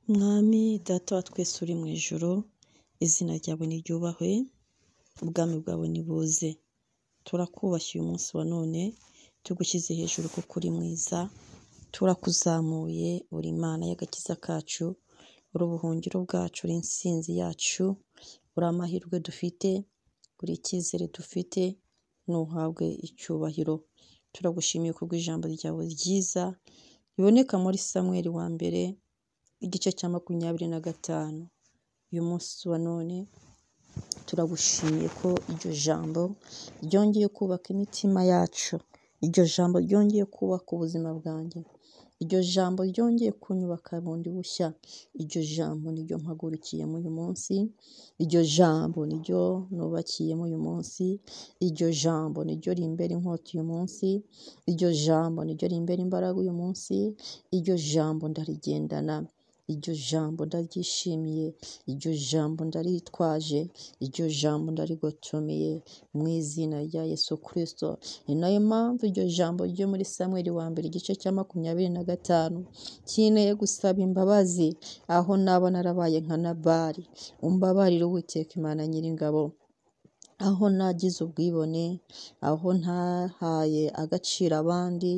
Mwami Data wa twese uri mu ijuru, izina ryawe niryubahwe, ubwami bwawe nibuze. Turakubashye uyu munsi wa none, tugushyize hejuru kuko uri mwiza, turakuzamuye, uri Imana y'agakiza kacu, uri ubuhungiro bwacu, uri intsinzi yacu, uri amahirwe dufite, uri icyizere dufite, ntuhabwe icyubahiro. Turagushimiye kubw'ijambo ryawe ryiza, riboneka muri Samweli wa mbere, igice cya 25. Uyu munsi wa none turagushimiye ko iryo jambo ryongeye kubaka imitima yacu, iryo jambo ryongeye kubaka ubuzima bwanjye, iryo jambo ryongeye kunyubaka bundi bushya, iryo jambo niryo mpagurukiyemo uyu munsi, iryo jambo niryo nubakiyemo uyu munsi, iryo jambo niryo rimbera inkota uyu munsi, iryo jambo niryo rimbera imbaraga uyu munsi, iryo jambo ndarigendana, iryo jambo ndaryishimiye, iryo jambo ndaritwaje, iryo jambo ndarigotomeye mu izina rya Yesu Kristo. Ni nayo mpamvu iryo jambo ryo muri Samweli wa mbere igice cya 25 kineye gusaba imbabazi aho naba narabaye nka Nabali. Umbabarire Uwiteka Imana Nyiringabo, aho nagize ubwibone, aho ntahaye agaciro abandi,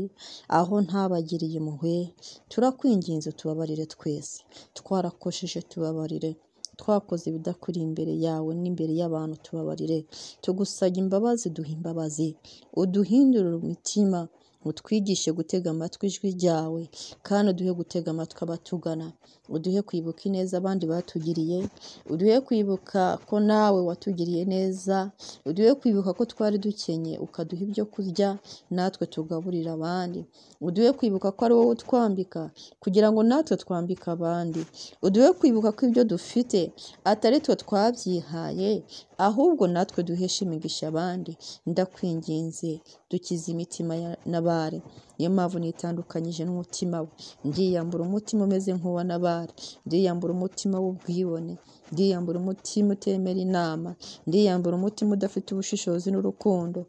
aho ntabagiriye impuhwe, turakwinginze tubabarire twese, twarakosheje tubabarire, twakoze ibidakwiriye imbere yawe n'imbere y'abantu tubabarire, tugusabye imbabazi, duha imbabazi, uduhindurire imitima, utwigishe gutega amatwi ijwi ryawe, kandi uduhe gutega amatwi abatugana, uduhe kwibuka ineza abandi batugiriye, uduhe kwibuka ko nawe watugiriye neza, uduhe kwibuka ko twari dukenye ukaduha ibyo kurya natwe tugaburira abandi, uduhe kwibuka ko ari wowe utwambika kugira ngo natwe twambike abandi, uduhe kwibuka ko ibyo dufite atari twe twabyihaye, ahubwo natwe duheshe imigisha abandi. Ndakwinginze dukize imitima ya Nabali. Niyo mpamvu nitandukanyije n'umutima we, ndiyambura umutima umeze nk'uwa Nabali, ndiyambura umutima w'ubwibone, ndiyambura umutima utemera inama, ndiyambura umutima udafite ubushishozi n'urukundo.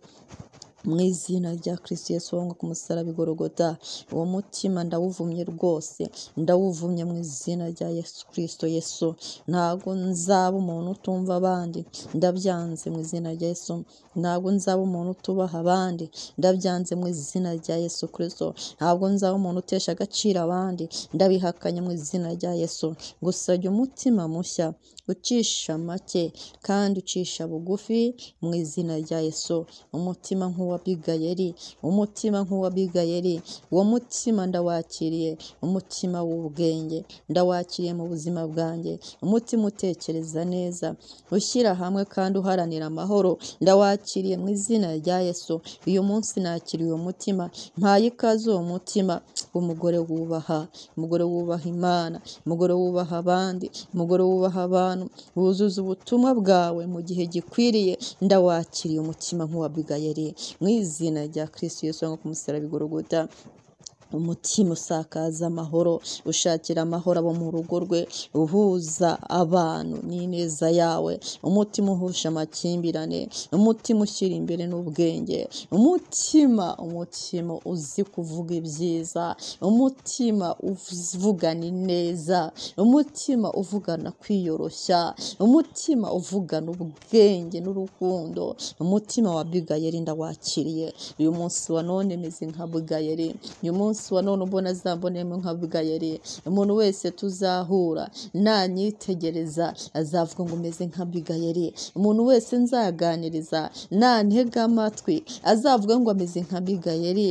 Mu izina rya Kristo Yesu wanga ku musaraba i Golgotha, uwo mutima ndawuvumye rwose, ndawuvumye mu izina rya Yesu Kristo Yesu. Ntabwo nzaba umuntu utumva abandi, ndabyanze mu izina rya Yesu. Ntabwo nzaba umuntu utubaha abandi, ndabyanze mu izina rya Yesu Kristo. Ntabwo nzaba umuntu utesha agaciro abandi, ndabihakanye mu izina rya Yesu. Gusabye umutima mushya, ucisha make kandi ucisha bugufi mu izina rya Yesu. Umutima nk'uwa Abigayeli, umutima nk'uwa Abigayeli, uwo mutima ndawakiriye, umutima w'ubwenge ndawakiriye mu buzima bwanjye, umutima utekereza neza, ushyira hamwe kandi uharanira amahoro, ndawakiriye mu izina rya Yesu. Uyu munsi nakiriye uwo mutima, mpaye ikaze uwo mutima, umugore wubaha, umugore wubaha Imana, umugore wubaha abandi, umugore wubaha abantu, wuzuza ubutumwa bwawe mu gihe gikwiriye, ndawakiriye umutima nk'uwa Abigayeli mu izina rya Kristo Yesu wanga ku musaraba i Golgotha. Umutima usakaza amahoro, ushakira amahoro abo mu rugo rwe, uhuza abantu n'ineza yawe, umutima uhusha amakimbirane, umutima ushyira imbere n'ubwenge, umutima uzi kuvuga ibyiza, umutima uvugana ineza, umutima uvugana kwiyoroshya, umutima uvugana ubwenge n'urukundo, umutima wa Abigayeli ndawakiriye. Uyu munsi wa none meze nka Abigayeli, uyu munsi wa none ubona azambonemo nka Abigayeli. Umuntu wese tuzahura nanyitegereza azavuga ngo umeze nka Abigayeli. Umuntu wese nzaganiriza nantega amatwi azavuga ngo ameze nka Abigayeli.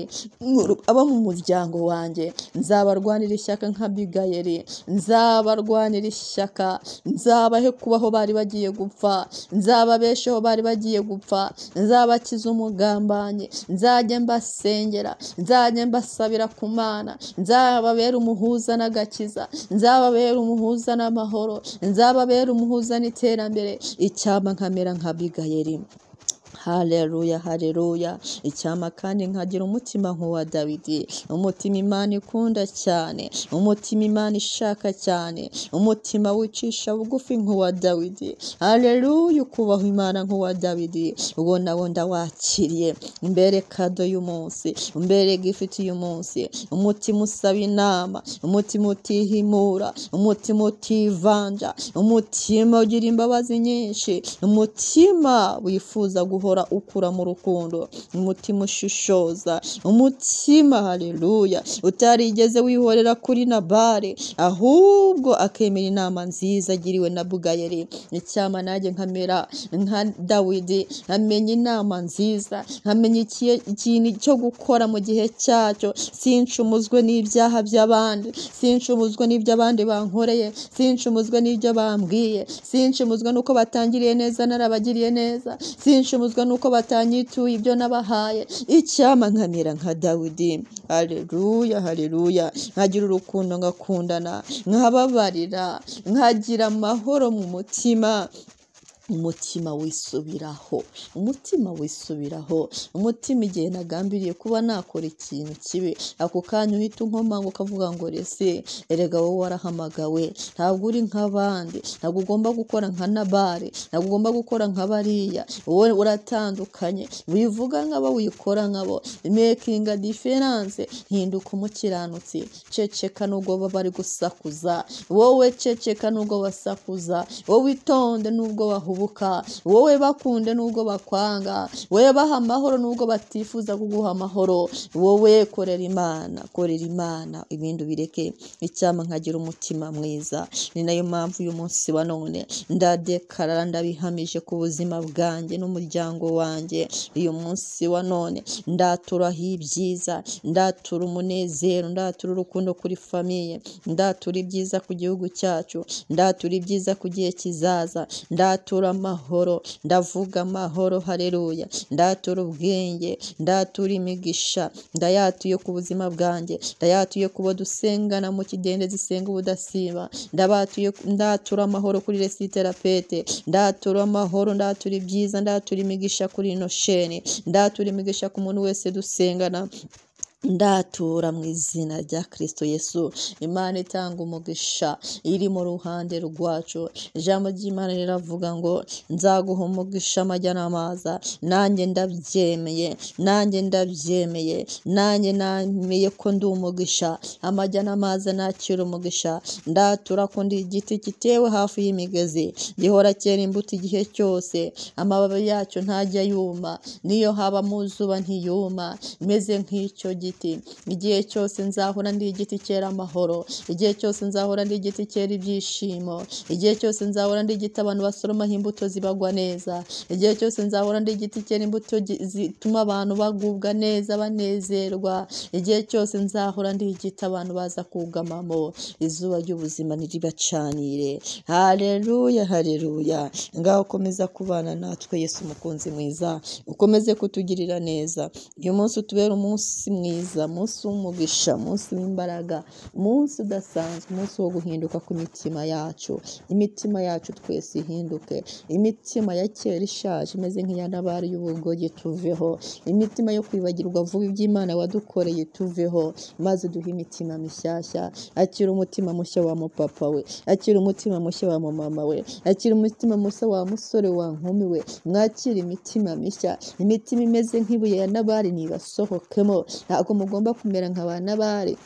Abo mu muryango wanjye nzabarwanira ishyaka nka Abigayeli, nzabarwanira ishyaka, nzabahe kubaho bari bagiye gupfa, nzababesheho bari bagiye gupfa, nzabakiza umugambanyi, nzajya mbasengera, nzajya mbasabira ku Mana, nzababera umuhuza n'agakiza, nzababera umuhuza n'amahoro, nzababera umuhuza n'iterambere. Icyampa nkamera nka Abigayeli. Haleluya, haleluya. Icyampa kandi nkagira umutima nk'uwa Dawidi, umutima Imana ikunda cyane, umutima Imana ishaka cyane, umutima wicisha bugufi nk'uwa Dawidi. Haleluya, ukubaha Imana nk'uwa Dawidi. Uwo nawo ndawakiriye, umbere kado y'umunsi, umbere gift y'umunsi, umutima usaba inama, umutima utihimura, umutima utivanja, umutima ugira imbabazi nyinshi, umutima wifuza guhora ukura mu rukundo, umutima ushishoza, umutima haleluya utarigeze wihorera kuri Nabali, ahubwo akemera inama nziza agiriwe na Abigayeli. Icyampa nanjye nkamera nka Dawidi, nkamenya inama nziza, nkamenya ikintu cyo gukora mu gihe cyacyo, sincumuzwe n'ibyaha by'abandi, sincumuzwe n'ibyo abandi bankoreye, sincumuzwe n'ibyo bambwiye, sincumuzwe n'uko batangiriye neza narabagiriye neza, sincumuzwe n'uko batanyituye ibyo nabahaye. Icyampa nkamera nka Dawidi. Haleluya, haleluya. Nkagira urukundo, ngakundana, nkababarira, nkagira amahoro mu mutima. Umutima wisubiraho, umutima wisubiraho, umutima igihe nagambiriye kuba nakora ikintu kibi, ako kanya uhita unkomanga ukavuga ngo rese, erega wowe warahamagawe, ntabwo uri nk'abandi, ntabwo ugomba gukora nka Nabali, ntabwo ugomba gukora nka bariya, wowe uratandukanye, wivuga nk'abo, wikora nk'abo, making a difference, hinduka umukiranutsi, ceceka nubwo baba bari gusakuza, wowe ceceka nubwo basakuza, wowe itonde nubwo bahubuka, wowe bakunde nubwo bakwanga, wowe baha amahoro nubwo batifuza kuguha amahoro, wowe korera Imana, korera Imana, ibindi ubireke. Icyampa nkagira umutima mwiza. Ni nayo mpamvu uyu munsi wa none ndadekarara, ndabihamije ku buzima bwanjye n'umuryango wanjye. Uyu munsi wa none ndaturaho ibyiza, ndatura umunezero, ndatura urukundo kuri famille, ndatura ibyiza ku gihugu cyacu, ndatura ibyiza ku gihe kizaza, ndatura amahoro, ndavuga amahoro, haleluya, ndatura ubwenge, ndatura imigisha, ndayatuye ku buzima bwanjye, ndayatuye ku bo dusengana mu kidendezi senga ubudasiba, ndabatuye, ndatura amahoro kuri resiterapete, ndatura amahoro, ndatura ibyiza, ndatura imigisha kuri ino sheni, ndatura imigisha ku muntu wese dusengana, ndatura mu izina rya Kristo Yesu. Imana itanga umugisha iri mu ruhande rwacu. Ijambo ry'Imana riravuga ngo nzaguha umugisha amajya n'amaza. Nanjye ndabyemeye, nanjye ndabyemeye, nanjye nemeye ko ndi umugisha, amajya n'amaza nakira umugisha. Ndatura ko ndi igiti gitewe hafi y'imigezi, gihora cyera imbuto igihe cyose, amababi yacyo ntajya yuma, niyo haba mu zuba ntiyuma, meze nk'icyo giti. Igihe cyose nzahora ndi igiti cyera amahoro, igihe cyose nzahora ndi igiti cyera ibyishimo, igihe cyose nzahora ndi igiti abantu basoromaho imbuto zibagwa neza, igihe cyose nzahora ndi igiti cyera imbuto zituma abantu bagubwa neza banezerwa, igihe cyose nzahora ndi igiti abantu baza kugamamo, izuba ry'ubuzima ntiribacanire. Haleluya, haleluya. Ngaho ukomeza kubana natwe Yesu umukunzi mwiza, ukomeze kutugirira neza. Uyu munsi utubere umunsi mwiza, umunsi w'umugisha, umunsi w'imbaraga, umunsi udasanzwe, umunsi wo guhinduka kw'imitima yacu. Imitima yacu twese ihinduke, imitima ya kera ishaje imeze nk'iya Nabali y'ubugoyi tuveho, imitima yo kwibagirwa vuba iby'Imana wadukoreye tuveho, maze duhe imitima mishyashya. Akira umutima mushya wa mupapa we, akira umutima mushya wa mumama we, akira umutima mushya wa musore wa nkumi we, mwakire imitima mishya, imitima imeze nk'ibuye ya Nabali nibasohokemo. Ntabwo mugomba kumera nka ba Nabali.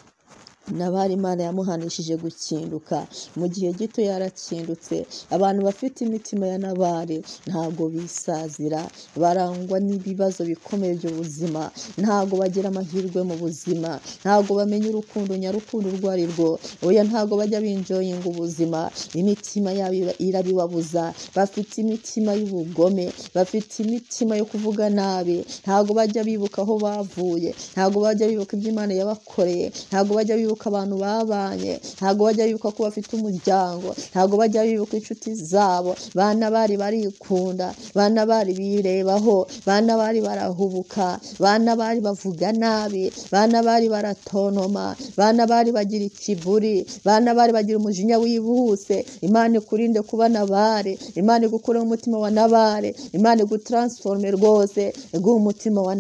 Nabali Imana yamuhanishije gukinduka, mu gihe gito yarakindutse. Abantu bafite imitima ya Nabali ntabwo bisazira, barangwa n'ibibazo bikomeye by'ubuzima, ntabwo bagira amahirwe mu buzima, ntabwo bamenya urukundo nyarukundo urwo ari rwo, oya ntabwo bajya binjoyinga ubuzima, imitima yabo irabibabuza. Bafite imitima y'ubugome, bafite imitima yo kuvuga nabi, ntabwo bajya bibuka aho bavuye, ntabwo bajya bibuka ibyo Imana yabakoreye, ntabwo bajya bibuka bibuka abantu babanye, ntabwo bajya bibuka ko bafite umuryango, ntabwo bajya bibuka inshuti zabo. Bana bari barikunda, bana bari birebaho, bana bari barahubuka, bana bari bavuga nabi, bana bari baratontoma, bana bari bagira ikiburi, bana bari bagira umujinya wihuse. Imana ikurinde kuba Nabali, Imana igukureho umutima wa Nabali, Imana igutransforme rwose, iguhe umutima wa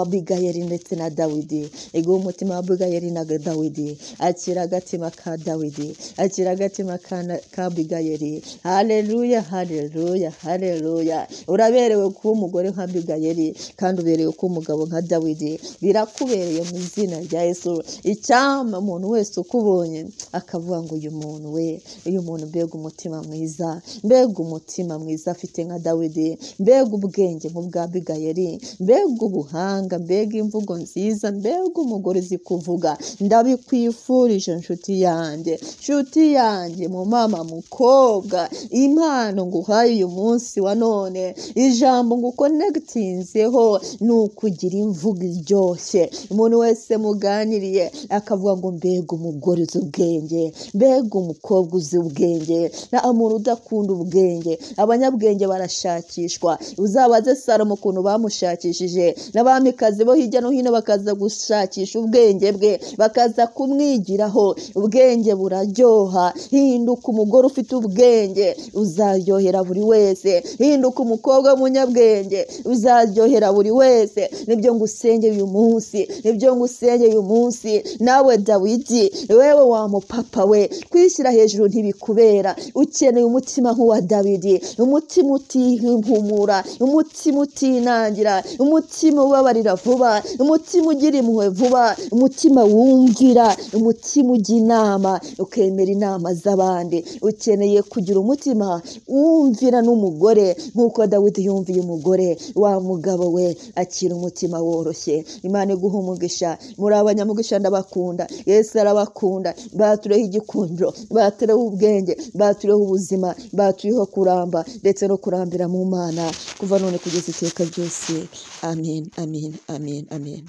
Abigayeli ndetse na Dawidi, iguhe umutima wa Abigayeli na Dawidi. Akira agatima ka Dawidi, akira agatima ka Abigayeli. Haleluya, haleluya, haleluya. Uraberewe kuba umugore nka Abigayeli, kandi uberewe kuba umugabo nka Dawidi. Birakubereye mu izina rya Yesu. Icyampa umuntu wese ukubonye akavuga ngo uyu muntu we, uyu muntu mbega umutima mwiza, mbega umutima mwiza afite nka Dawidi, mbega ubwenge nk'ubwa Abigayeli, mbega ubuhanga, mbega imvugo nziza, mbega umugore uzi kuvuga. Ndabikwifurije nshuti yanjye, nshuti yanjye, mu mama, mukobwa, impano nguhaye uyu munsi wa none, ijambo ngukonegitinzeho ni ukugira imvugo iryoshye. Umuntu wese muganiriye akavuga ngo mbega umugore uzi ubwenge, mbega umukobwa uzi ubwenge. Nta muntu udakunda ubwenge, abanyabwenge barashakishwa. Uzabaze Salomo ukuntu bamushakishije, n'abamikazi bo hirya no hino bakaza gushakisha ubwenge bwe, bakaza kumwigiraho. Ubwenge buraryoha. Hinduka umugore ufite ubwenge, uzaryohera buri wese. Hinduka umukobwa w'umunyabwenge, uzaryohera buri wese. Nibyo ngusenge uyu munsi, nibyo ngusenge uyu munsi. Nawe Dawidi, wewe wa mupapa we, kwishyira hejuru ntibikubera. Ukeneye umutima nk'uwa Dawidi, umutima utihumura, umutima utinangira, umutima ubabarira vuba, umutima ugira impuhwe vuba, umutima wumvira, umutima ujya inama, ukemera inama z'abandi. Ukeneye kugira umutima wumvira n'umugore nk'uko Dawidi yumviye umugore. Wa mugabo we, akira umutima woroshye. Imana iguhe umugisha. Muri abanyamugisha, ndabakunda. Yesu arabakunda. Batureho igikundiro, batureho ubwenge, batureho ubuzima, batureho kuramba ndetse no kurambira mu Mana kuva none kugeza iteka ryose. Amen, amen, amen, amen.